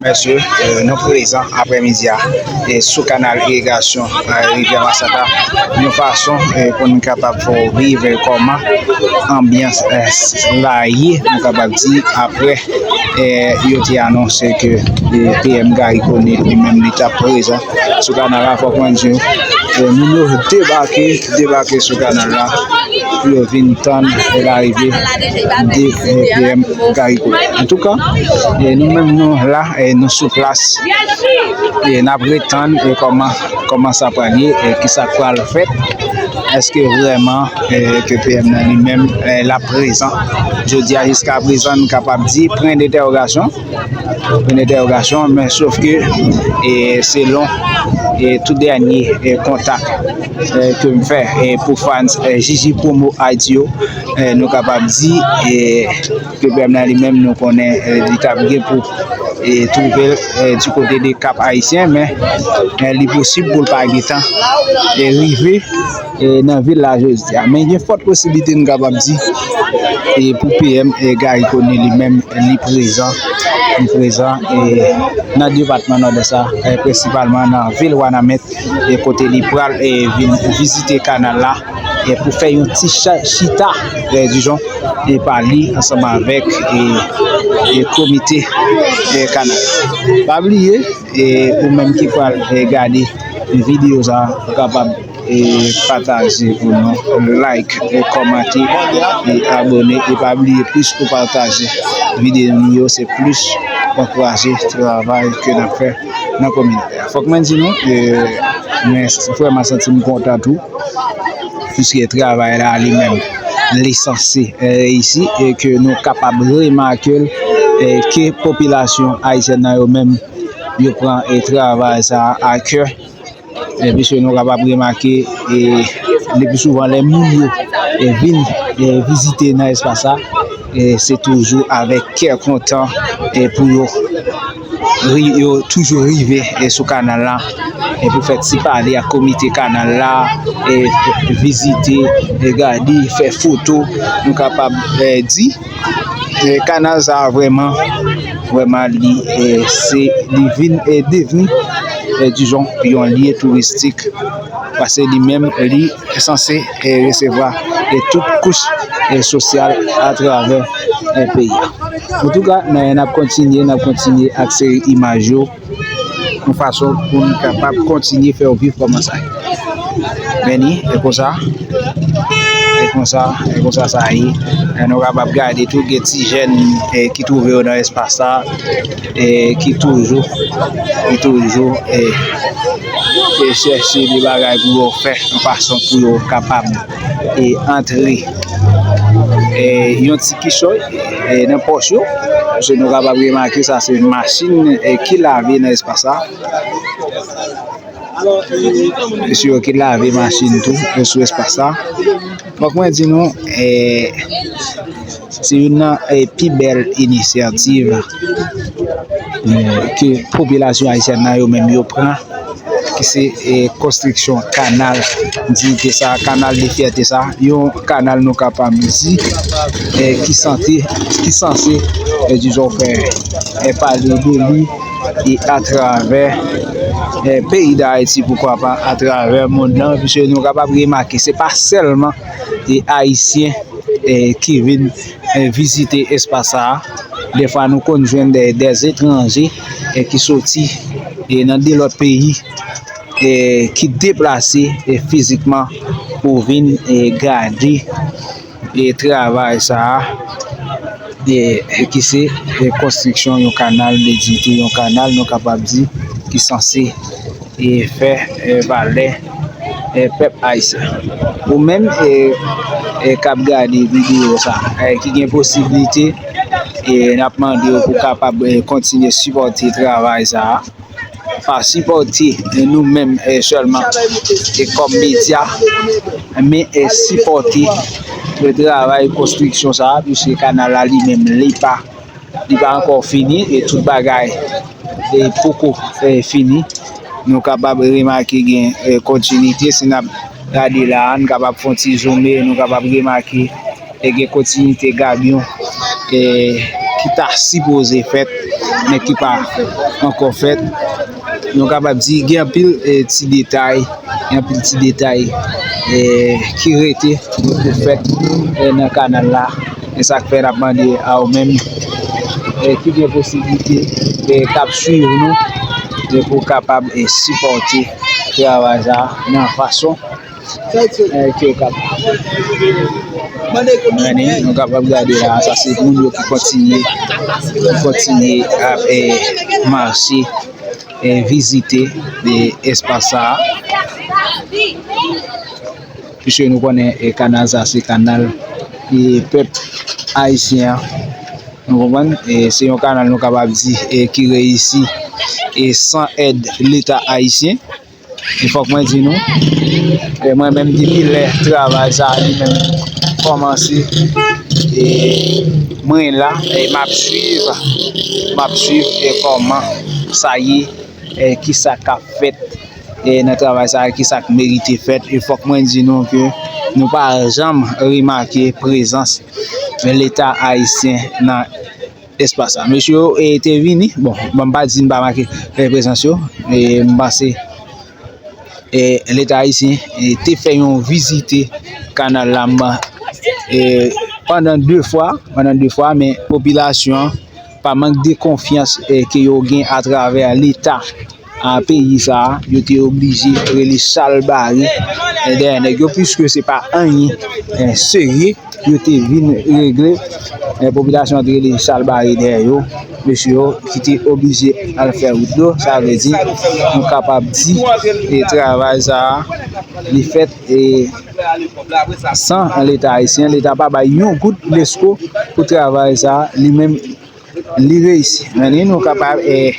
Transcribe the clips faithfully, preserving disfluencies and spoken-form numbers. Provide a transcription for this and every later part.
Mesye, eh, nou prezan aprèmidi a, eh, sou kanal irigasyon, eh, Rivyè Masanta, yon fason, eh, pou n kapab fè w viv, eh, kòman anbyans, eh, la ye, nou kapab di, aprè, eh, yo te anonse ke, eh, P M Garry Conille li menm li t ap prezan sou kanal la. Fòk mwen di w, eh, moun yo debake, debake sou kanal la pou yo vin tann larive de, eh, P M Garry Conille. Antouka, eh, nou menm nou la, eh, nou sou plas. E n ap ret tann, eh, kòman, kòman sa pral ye, eh, kisa k pral fèt. Èske vrèman, eh, ke P M nan li menm, eh, l ap prezan? Jodi a, jiska prezan, n kapab di, pwen dentèwogasyon. Pwen dentèwogasyon, men sof ke, eh, selon, eh, tou dènye, eh, kontak, eh, ke m fè, eh, pou fans, eh, J J Promo Haïti yo, eh, nou kapab di, eh, ke P M nan li menm, nou konnen, eh, li t ap gen pou, eh, twouve l, eh, di kote de Kap Ayisyen, men, eh, li posib pou l pa gentan, eh, rive, eh, nan vil la jodi a. Men gen fòt posiblite, nou kapab di, eh, pou P M, eh, Garry Conille li menm, li prezan, li prezan, eh, nan depatman Nòdès la, eh, prensipalman nan vil Wanament, eh, kote li pral, eh, vin vizite kanal la, eh, pou fè yon ti cha-, chita, eh, dijon, eh, pa li ansanm avèk, eh, eh, komite, eh, kanal. Pa bliye, eh, ou menm ki pral, eh, gade videyo sa, ou kapab, eh, pataje pou nou, like, eh, kòmante, eh, abòne, e pa bliye, plis ou pataje videyo nou yo, se plis ou ankouraje travay ke n ap fè nan kominote a. Fòk mwen di nou, eh, mwen vrèman santi m kontan tou, piske travay la li menm, li sanse, eh, reyisi, e ke nou kapab remake l, eh, ke popilasyon ayisyèn nan yo menm, yo pran, eh, travay sa a a kè. E piske nou kapab remake, eh, le pli souvan lè moun yo, eh, vin, eh, vizite nan espas sa, eh, se toujou avèk kè kontan, eh, pou yo ri-, yo toujou rive, eh, sou kanal la, eh, pou fè ti pale ak komite kanal la, eh, vizite, eh, gade, fè foto, nou kapab, eh, di, eh, kanal sa a vrèman, vrèman li, eh, se, li vin, eh, devni, eh, dijon, yon lye touristik, paske li menm, li sanse, eh, resevwa, eh, tout kouch, eh, sosyal atravè, eh, peyi a. Antouka, n, n ap kontinye, n ap kontinye ak seri imaj yo, yon fason pou n kapab kontinye fè w viv kòman sa ye. Men ni, e konsa, e konsa, e konsa sa ye. E nou kapab gade tou gen ti jèn, eh, ki twouve yo nan espas sa, eh, ki toujou, ki toujou, eh, eh, chèche de bagay pou yo fè, yon fason pou yo kapab, eh, antre, eh, yon ti kichòy, eh, nan pòch yo. Paske nou kapab remake sa se machin, eh, ki lave nan espas sa. Mesye yo ki lave machin tou, yo sou espas sa. Fòk mwen di nou, eh, se youn nan, eh, pi bèl inisyativ, eh, ke popilasyon ayisyèn nan yo menm yo pran, ki se, eh, konstriksyon kanal diyite sa, kanal de fyète sa, yon kanal nou kapab di, eh, ki sante, ki sanse, eh, dizon fè, eh, pale de li, e atravè, eh, peyi Dayiti, poukwa pa atravè mond lan, piske nou kapab remake, se pa sèlman, eh, Ayisyen, eh, ki vin, eh, vizite espas sa a. Defwa, nou konn jwenn de, de etranje, eh, ki soti, eh, nan de lòt peyi, eh, ki deplase, eh, fizikman pou vin, eh, gade, eh, travay sa a, eh, ki se, eh, konstriksyon yon kanal de diyite, yon kanal, nou kapab di, ki sanse, eh, fè, eh, valè, eh, pèp ayisyen. Ou menm, eh, eh, k ap gade videyo sa, eh, ki gen posiblite, eh, n ap mande w pou kapab, eh, kontinye sipòte travay sa a. Pa sipòte nou menm, eh, sèlman, eh, kòm medya, men, eh, sipòte, eh, travay konstriksyon sa a, piske kanal la li menm, li pa, li pa ankò fini, e tout bagay, eh, poko, eh, fini. Nou kapab remake gen, eh, kontinite, si n ap gade la a, n kapab fè yon ti zoume, nou kapab remake e gen kontinite gabyon, e, ki ta sipoze fèt, men ki pa ankò fèt. Nou kapab di gen anpil, eh, ti detay, gen anpil ti detay, eh, ki rete pou fèt, eh, nan kanal la. E sa k fè n ap mande a ou menm, eh, ki gen posiblite, eh, k ap swiv nou, eh, pou w kapab, eh, sipòte travay sa a nan fason, eh, ke w kapab. Anni, nou kapab gade la, sa se moun yo ki kontinye, ki kontinye ap, eh, mache, eh, vizite, eh, espas sa a. Piske nou konnen, eh, kanal sa se kanal, eh, pèp ayisyen an. Nou konprann? Eh, se yon kanal nou kapab di, eh, ki reyisi, eh, san èd Leta ayisyen. E fòk mwen di nou, eh, mwen menm depi lè travay sa a li menm kòmanse, eh, mwen la, eh, m ap swiv, m ap swiv, eh, kòman sa ye, eh, kisa k ap fèt, eh, nan travay sa a, kisa k merite fèt. E fòk mwen di nou ke nou pa janm remake prezans Leta ayisyen nan espas la. Mesye yo, eh, te vini. Bon, bon, m pa di n pa make, eh, prezans yo. E m panse, eh, Leta ayisyen, eh, te fè yon vizite kanal la, m, eh, pandan de fwa, pandan de fwa, men popilasyon an, pa mank de konfyans, eh, ke yo gen atravè Leta a peyi sa a, yo te oblije rele chalbari, eh, dèyè nèg yo, piske se pa anyen, eh, serye yo te vin regle. Eh, popilasyon an te rele chalbari dèyè yo, mesye yo ki te oblije al fè wout yo. Sa vle di, nou kapab di, eh, travay sa a, li fèt, eh, san Leta ayisyen. Leta pa bay yon goud lesko pou travay sa a, li menm li reyisi. Men nou kapab, eh,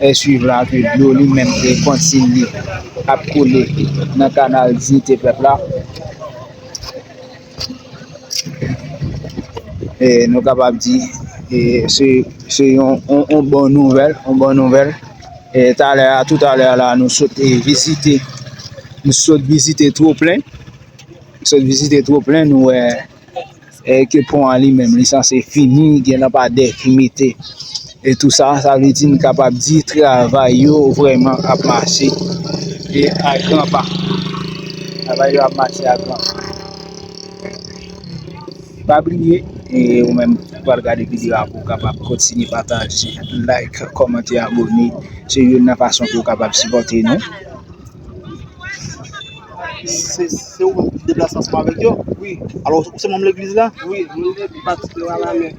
eh, swiv la ke dlo li menm, eh, kontinye ap koule nan kanal Diyite Pèp la. Eh, nou kapab di, eh, se, se yon, yon, yon bon nouvèl, yon bon nouvèl. Eh, talè a, toutalè a la, nou sot, eh, vizite, nou sot vizite Twoplen. Sot vizite Twoplen, nou wè, eh, ke pon an li menm, li sanse fini, gen lanpadè ki mete. E tou sa, sa vle di n kapab di travay yo vrèman ap mache, e a gran pa. Travay yo ap mache a gran pa. Pa bliye, e ou menm ki pral gade videyo a pou w kapab kontinye pataje, like, kòmante, abòne. Se youn nan fason pou w kapab sipòte nou. Se, se ou menm ki deplase ansanm avèk yo? Wi. Alò, ou se manm legliz la? Wi, mwen se patistè Wanament.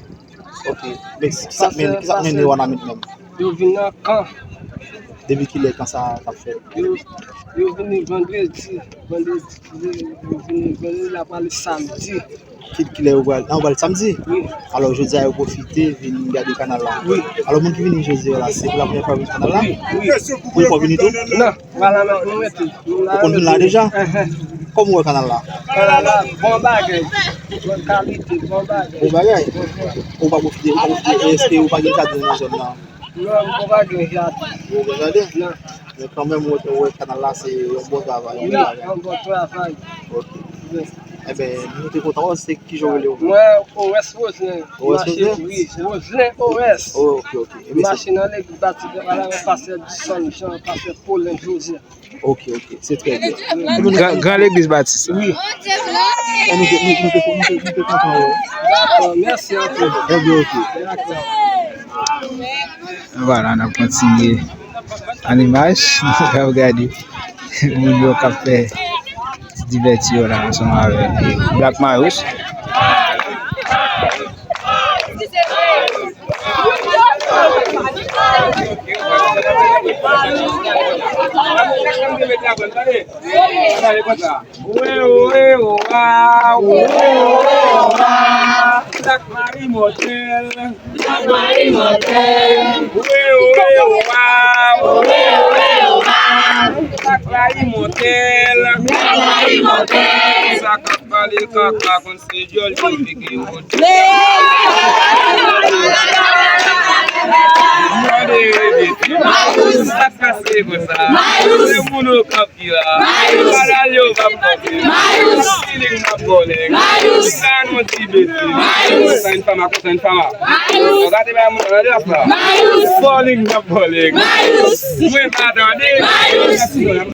Ok. Men ki sa k mennen, ki sa k mennen Wanament menm? Yo vin nan kan. Depi kilè kan sa t ap fèt? Yo, yo vini vandredi. Vandredi, yo vini vandredi, la prale samdi. Ki, kilè yo pral, nan, yo pral samdi? Wi. Alò, jodi a, yo pwofite vin gade kanal la? Wi. Alò, moun ki vini jodi a la, se pou la premyè fwa yo vin kanal la? Wi, wi. Premyè fwa vini tou? Non, Wanament nou rete. Ou konn vin la deja? Enhen. Kòman w wè kanal la? Kanal la, bon bagay. Bon kalite, bon bagay. Bon bagay? Ou pa pwofite, ou pa pwofite, èske ou pa gen jaden nan zòn nan? Non, m pa gen jaden. Ou gen jaden? Non. Men kanmenm, ou wè, ou wè kanal la, se yon bon travay, yon bon bagay. Wi, yon bon travay. Ok. Wi. Enben, nou te kontan wè w, se kijan w rele w? Mwen, Owès Roselin. Owès Roselin? Wi, Roselin Owès. Oh, ok, ok. Enben, se mache nan legliz Batistè Wanament, pastè Dison Jean, pastè Paulin Joseph. Ok, ok. Se trè byen. Gran, gran legliz Batis la. Wi. E nou te, nou, nou te, nou te, nou te kontan wè w. Dakò, mèsi anpil. Ebyen, ok. Dakò. Vwala, n ap kontinye an imaj. Nou t ap gade moun yo k ap fè ti divèti yo la ansanm avèk Black Marius. Black Mari Mòtèl. Black Mari Mòtèl. Black Mari Mòtèl. Black Mari Mòtèl. Sa k ap pale kaka konn se dyòl yo pike yo. Mande repete. Sa se konsa. Se moun yo k ap ki la. Bagay yo p ap kanpe. Feeling m ap bòlèk. Sa non ti besi. Konsa yon fama, konsa yon fama. Gade bagay moun nan rap la. Bòlèk m ap bòlèk. Mwen pa tande.